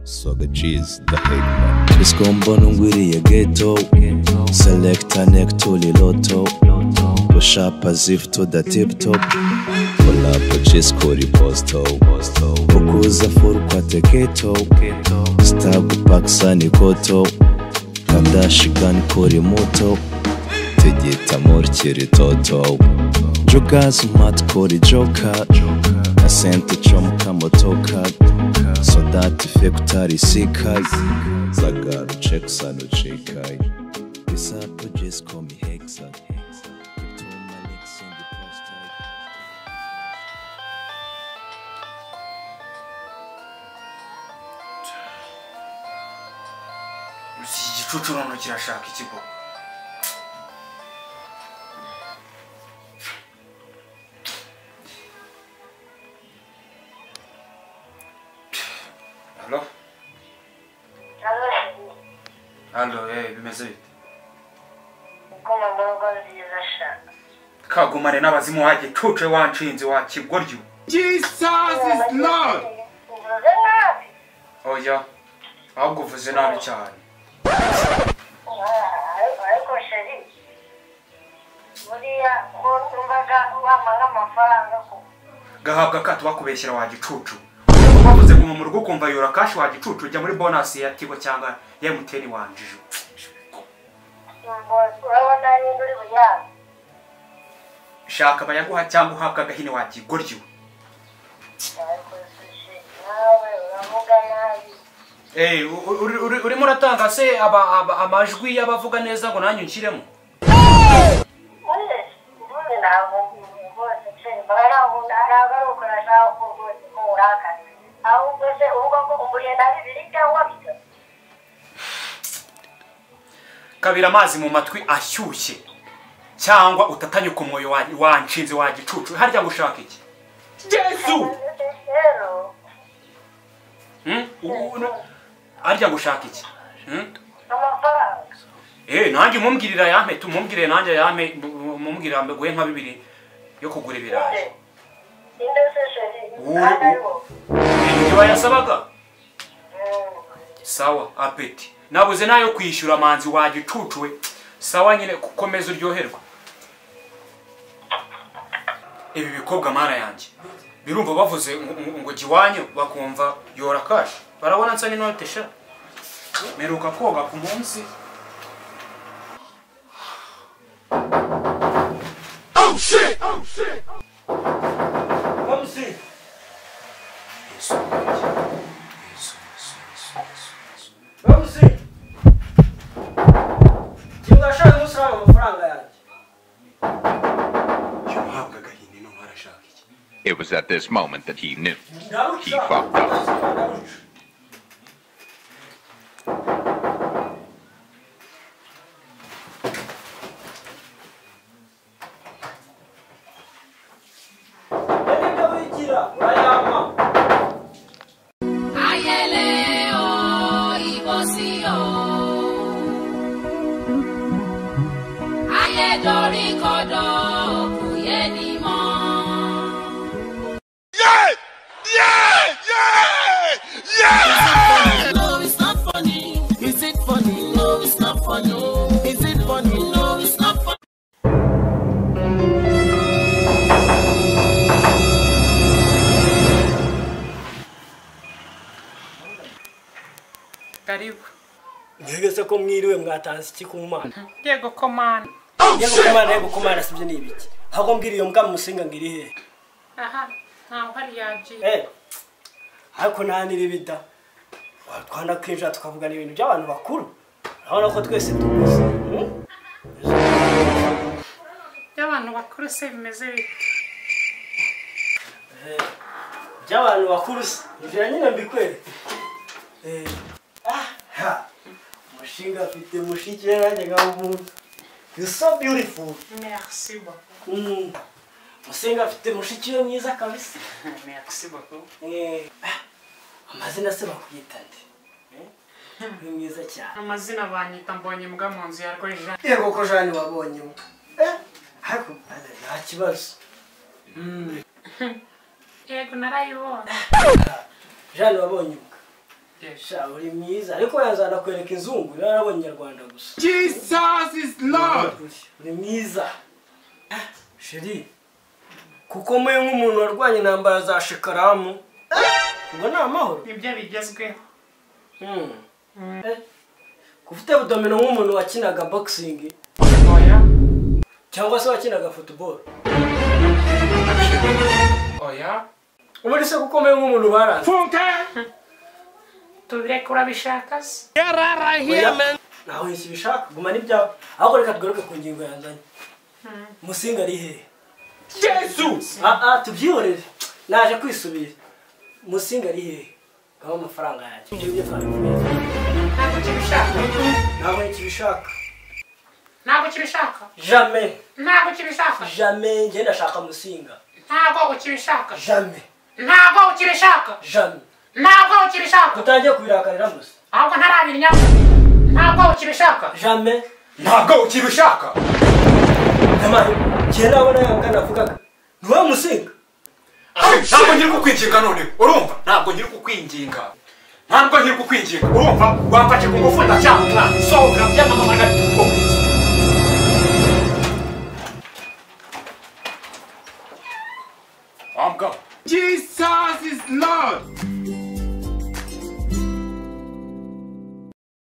Swagger G's the hate man. Iskombo ngwiriye ghetto. Selector neck to liloto. Push up as if to the tip top. Pull up chis kuri posto. Ukuza full kwa teketo. Stab paksa koto. Kandashikan kuri moto. Tigita murkiri toto. Jugas mat kuri joka. Asente chom kamotoka. So that if sika. Zagaru check sanu chikai. Isapu just call me Hexa. Igicucu noneho kirashaka ikigo. Halo? Halo, bimeze bite? Kagumane n'abazimu wa gicucu wanshinze wa kigoryo. Jesus is Lord. Oya, ahubwo uvuze nabi cyane. Ariko sheri, buriya ko numvaga wamanga amafaranga ko gahabwa kato bakubeshyira wa gicucu. Bavuze guma mu rugo kumva yora cash wa gicucu ujya muri bonus ya Tigo cyangwa ya MTN wanjije. Urabona ni uri buya. Shaka bayaguha cyangwa uhabwa gahini wa kigoryo. Ariko sheri, nawe uravuga nabi. Urimo uratanga se amajwi y'abavuga neza ngo nanyu nshyiremo? Kabira amazi mu matwi ashyushye cyangwa utatanye ku mwoyo wanshinze wa gicucu. Harya ngo ushaka iki? Yesu! Arya gushaka iki? Nanjye mumbwirira yampe tumumbwire nanjye yampe mumbwirira mbe nka bibiri yo kugura ibirayi. Uri yasabaga? Sawa apeti. Nabuze nayo kwishyura manzi wa gicucu. Sawa nyine kukomeza uryoherwa. Ibi bikobwa mana yanjye. Birumva bavuze ngo jiwanyu bakumva yora cash. Barabona nsa n'inote sha. Meruka koga ku munsi. Oh shit! Oh shit! Vamos. Vamos. Kingashaka musaba amafaranga yanjye. Yohabwa gahini no arashaka iki? It was at this moment that he knew. He fucked up. No, it's not funny. Is it funny? No, it's not funny. Is it funny? No, it's not funny. Karibu. Mwese ko mwiriwe mwatanze iki ku Mana? Yego ko Mana. Yego ko Mana, yego ko Mana sibyo ni ibiki? Ahubwo mbwira iyo mbwa musinga ngiri he? Aha, ntaho hari yagiye. Ariko nta niribida. Twanda kwinjira tukavugana ibintu by'abantu bakuru. Urabona ko twese tukuze. By'abantu bakuru se bimeze bite? By'abantu bakuru se injira nyine mbikwereke. Mushinga afite mushiki yanjye ngaho. You're so beautiful. Merci beaucoup. Musinga afite mushiki we mwiza kabisa. Merci beaucoup. Amazina se bakwita nde? Ni mwiza cyane. Amazina banyita mbonye mbwa mu nzu ya Rwejean. Yego ko Jean wabonye mbwa. Ariko nta kibazo. Yego narayibonye. Jean wabonye mbwa. Sha uri mwiza ariko yazana kwereka inzungu narabonye Nyarwanda gusa. Jesus is Lord. Uri mwiza. Sheri kuko muye nk'umuntu warwanye intambara za shikaramu ubwo ni amahoro nibyo bigezweho. Kufite budomino nk'umuntu wakinaga boxing oya cyangwa se wakinaga football oya ubundi se kuko muye nk'umuntu baranze Funke tubireke urabishaka se nawe sibishaka guma n'ibyawe ahubwo reka tugaruke ku ngingo yanzanye. Musinga ari hehe? Jesus. Tubyihorere naje kwisubira. Musinga ari hehe? Gaba amafaranga yanjye ibyo twabipfuye. Ntabwo kibishaka. Ntabwo kibishaka. Ntabwo kibishaka. Jamais. Ntabwo kibishaka. Jamais njye ndashaka Musinga. Ntabwo ukibishaka. Jamais. Ntabwo ukibishaka. Jamais. Ntabwo ukibishaka. Utangiye kubirakarira gusa. Ahubwo ntarabirya. Ntabwo ukibishaka. Jamais. Ntabwo ukibishaka. Nyamara njye nabona yabwa navugaga. Niwe Musinga. Ntabwo nkiri kukwinginga none urumva? Ntabwo nkiri kukwinginga. Ntabwo nkiri kukwinginga urumva? Wamfashe ku ngufu ndacyanga. Sohoka byamamara tuko. I'm gone. Jesus is Lord.